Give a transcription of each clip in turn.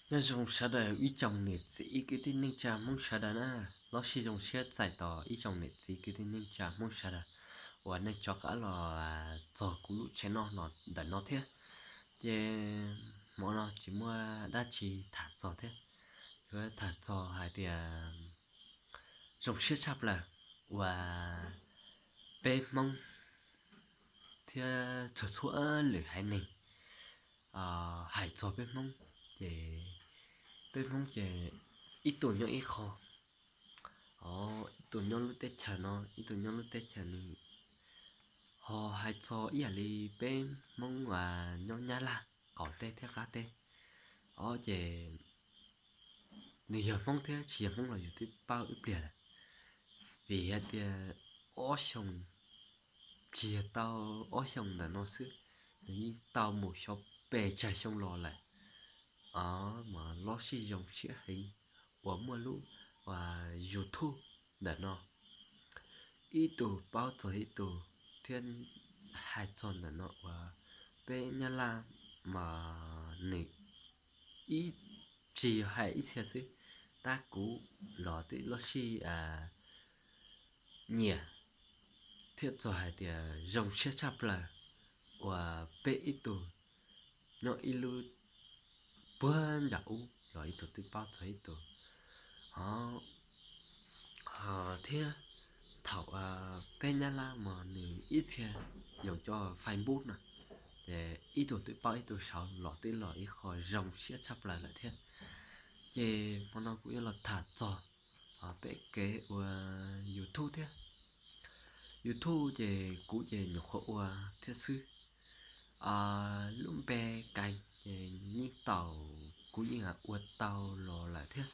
Nyob zoo sawv daws ib tsoom niam txiv kwv tij neej tsa Hmoob sawv daws na. Los sis zoo siab txais tos ib tsoom niam txiv kwv tij neej tsa Hmoob sawv daws uas nej rov qab los txog kuv lub channel no ntawm no thiab. Ces hmo no tsis muaj dab tsi tham txog thiab, yuav tham txog hais tias zoo siab tshaj plaws uas peb Hmoob thiab txhua txhua lwm haiv neeg hais txog peb Hmoob, ces peb Hmoob ces ib tug nyob ib qho, ib tug nyob lub teb chaws no, ib tug nyob lub teb chaws nws ho hais txog ib yam li peb Hmoob uas nyob Nyab Laj qaum teb thiab qab teb. Ob ces nws yog Hmoob thiab tsis yog Hmoob los yus twb paub ib pliag lawm, vim hais tias ob xyoo, tsis yog tau ob xyoo ntawm no xwb, nws yeej tau mus xyov pes tsawg xyoo los lawm. Mas los sis zoo siab heev uas muaj lub YouTube ntawm no, ib tug paub txog ib tug thiab hais txog ntawm no uas peb Nyab Laj mas nws ib, tsis yog hais ib txhia xwb, tab kuv los twb los sij nyiam thiab txog hais tias zoo siab tshaj plaws uas peb ib tug nyob ib lub puag nram ub los ib tug twb paub txog ib tug. Ho thiab thaum peb Nyab Laj mas nws ib txhia yuav cov Facebook no, ces ib tug twb paub ib tug saud los twb los ib qho zoo siab tshaj plaws lawm thiab. Ces hmo no kuv yuav los tham txog peb kev ua YouTube thiab. YouTube ces kuv ces nyuam qhuav ua thiab xwb. Lub npe kees ces yeej tau, kuv yeej ua tau los lawm thiab,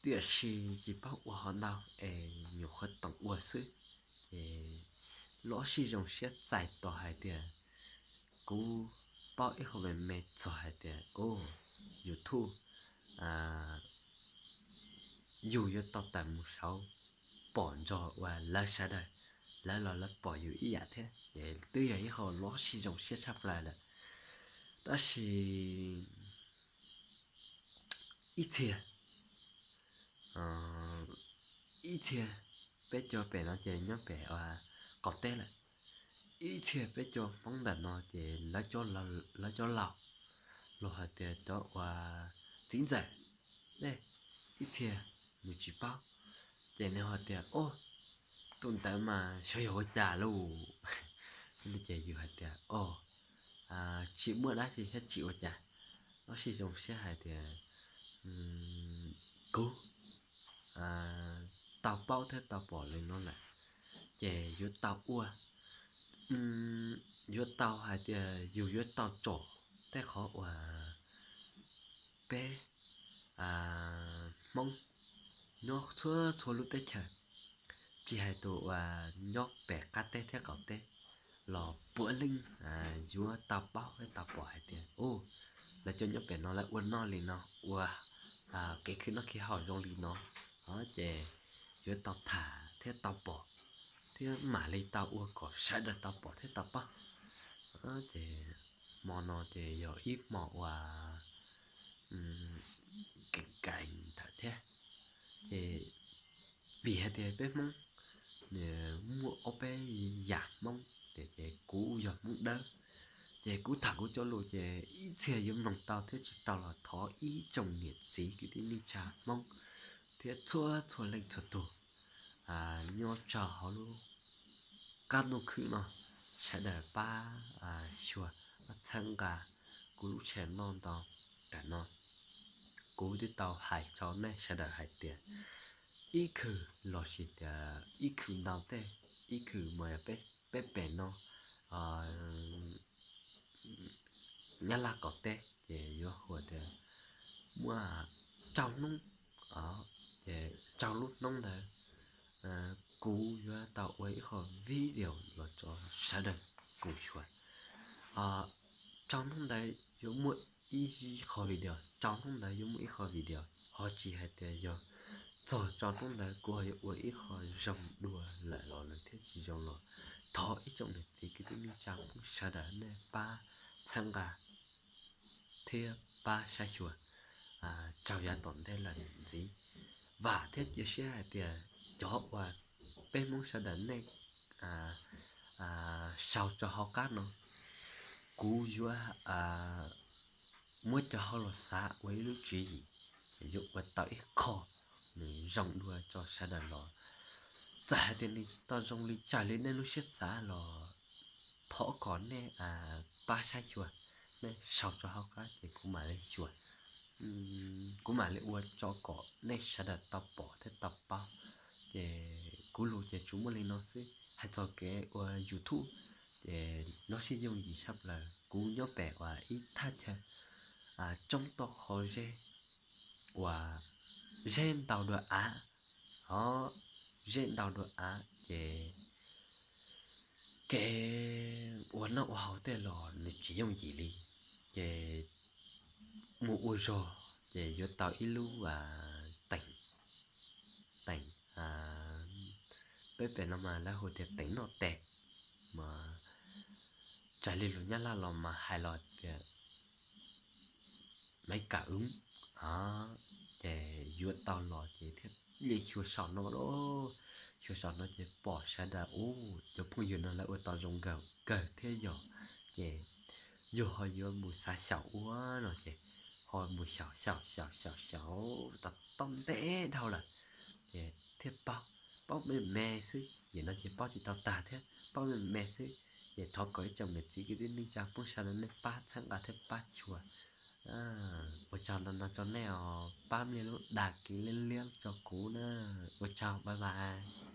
tiam sis tsis paub ua ho ntau es nyuam qhuav toom ua xwb. Ces los sij zoo siab txais tos hais tias kuv paub ib qho me me txog hais tias YouTube yus yuav tau tawm mus saud pom nrog uas lawv sawv daws, lawv los lawv pom yus ib yam thiab, ces twb yog ib qho los sij zoo siab tshaj plaws lawm. Tab sis ib txhia, ib txhia peb cov pem no ces nyob pem qaum teb lawm, ib txhia peb cov Hmoob ntawm no ces lawv cov laus los hais tias cov uas txiv ntxawm, ib txhia nws tsis paub, ces nws hais tias, o, tus ntawd mas xyov yog ua cas lauj. Ces yus hais tias, o, tsis muaj dab tsi thiab tsis ua cas, los sij zoo siab hais tias kuv tau paub thiab tau pom li no lawm, ces yuav tau ua, yuav tau hais tias yus yuav tau tsom tej qhov uas peb Hmoob nyob txhua txhua lub teb chaws, tsis hais tus uas nyob pem qab teb thiab qaum teb los puav leej yuav tau paub thiab tau pom hais tias, u, lawv cov nyob pem no lawv ua noj li no, ua kev khwv noj khwv haus zoo li no, ces yuav tau tham thiab tau pom, thiab mam li tau ua kom sawv daws tau pom thiab tau paub. Ces hmo no ces yog ib hmo uas kev keev ntawd thiab. Ces vim hais tias peb Hmoob nws muaj ob peb yam Hmoob, ces kuv yog Hmoob Dawb, ces kuv tham kuv cov lus ces ib txhia yuav mloog tau thiab tsis tau los thov ib tsoom niam txiv kwv tij neej tsa Hmoob thiab txhua txhua leej txhua tus nyob rau hauv lub qab ntuj khwb no, sawv daws pab xyuas, pab txhawb nqa kuv lub channel no ntau. Tam no kuv twb tau hais rau nej sawv daws hais tias ib khw los sis tias ib khw ntau tej, ib khw mas yog peb pem no Nyab Laj qaum teb ces yuav hu tias muaj rau hnub, ces rau lub hnub ntawd kuv yuav tau ua ib qho video los rau sawv daws koom xyuas. Rau hnub ntawd yuav muaj ib qho video, rau hnub ntawd yuav muaj ib qho video, ho tsis hais tias yog txog rau hnub ntawd kuv ho yuav ua ib qho zoo dua lawm los lawm thiab tsis zoo los thov ib tsoom niam txiv kwv tij neej tsa Hmoob sawv daws nej pab txhawb nqa thiab pab saib xyuas. tsaug yav tom ntej lawm ntxiv. Vam thiab cia siab hais tias cov uas peb Hmoob sawv daws nej sau rau hauv qab no, kuv yuav muab cov hauj lwm xav ua ib lub tswv yim, ces yuav ua tau ib qho nws zoo dua rau sawv daws los. Txawm hais tias nws tsis tau zoo li raws li nej lub siab xav los thov kom nej pab saib xyuas, nej sau rau hauv qab ces kuv mam li xyuas. Kuv mam li ua tso kom nej sawv daws tau pom thiab tau paub. Ces kuv lus ces tsuas muaj li no xwb. Hais txog kev ua YouTube ces no sib yooj yim tshaj plaws. Kuv nyob pem uas ib thaj chaw tsoob toj qhov zeb uas zeb ntau dua av, o, zeb ntau dua av ces kev ua noj ua haus tej los nws tsis yooj yim li. Ces mus ua zog ces yuav tau ib lub teem, teem, peb pem no mas lawv hu tias teem noj tes, mas raws li lus Nyab Laj los mas hais los tias maiv kam wb, ces yuav tau los ces thiaj li xyuas saum no lauj. Xyuas saum no ces pom sawv daws ub cov phooj ywg no lawv ua tau zoo nkauj kawg thiab yog, ces yus ho yuav mus xav xyaum ua no ces ho mus xyaum xyaum xyaum xyaum xyaum tau tau ntev dhau lawm, ces thiaj paub, paub me me xwb, nim no ces paub tsis tau tag thiab, paub me me xwb. Ces thov kom ib tsoom niam txiv kwv tij neej tsa phooj ywg sawv daws nej pab txhawb nqa thiab pab xyuas. Ua tsaug ntau ntau rau nej os, pab nias lub dag kiv liab liab rau kuv na. Ua tsaug, bye bye.